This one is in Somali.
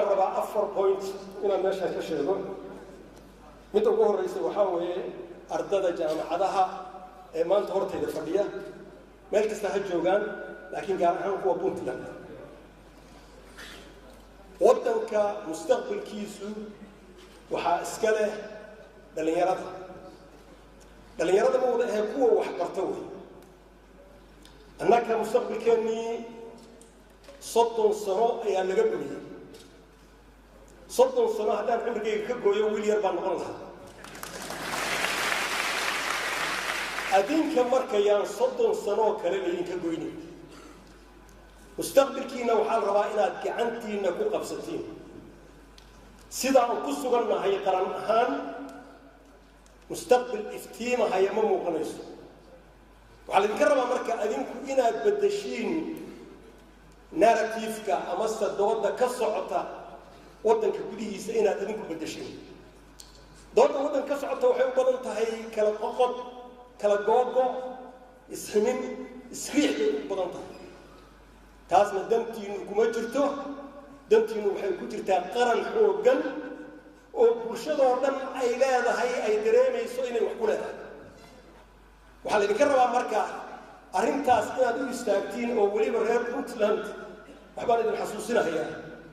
Rabaa 4 point inaan meeshaan ka sheego. Midda ugu horreysa waxaa weeye ardada jaamacadaha ee maanta hortayda fadhiya, meel kasta ha joogaan, laakiin gaar ahaan kuwa Puntland. Waddanka mustaqbalkiisu waxaa iska leh dhallinyarada. Dhallinyarada ma wada ahee, kuwa waxbarta wey. Annaka mustaqbalkeennii 30 sano ayaa laga dhumiyey. 30 sano haddaan cimrigayga ka gooyo, wiil yar baan noqon lahaa. Adinka markayaan 30 sanoo kale laydinka goynin, mustaqbalkiina waxaa la rabaa inaad gacantiina ku qabsatiin. Sidaan ku sugannahay qaran ahaan, mustaqbal iftiimahaya ma muuqanayso. Waxaa laydinka rabaa marka adinku inaad beddeshiin narrative-ka amase dooda ka socota waddanka gudihiisa, inaad adinku beddeshiin dooda waddanka ka socota. Waxay u badan tahay kala qoqob, kala googo, isximin, isriix bay u badan tahay. Taasna dantiinu kuma jirto. Dantiinu waxay ku jirtaa qaran xooggan oo bulshadoo dhan ay leedahay, ay dareemayso inay wax ku leedahay. Waxaa laydinka rabaa marka arrintaas inaad u istaagtiin, oo weliba reer Puntland waxbaan idin xasuusinahayaa.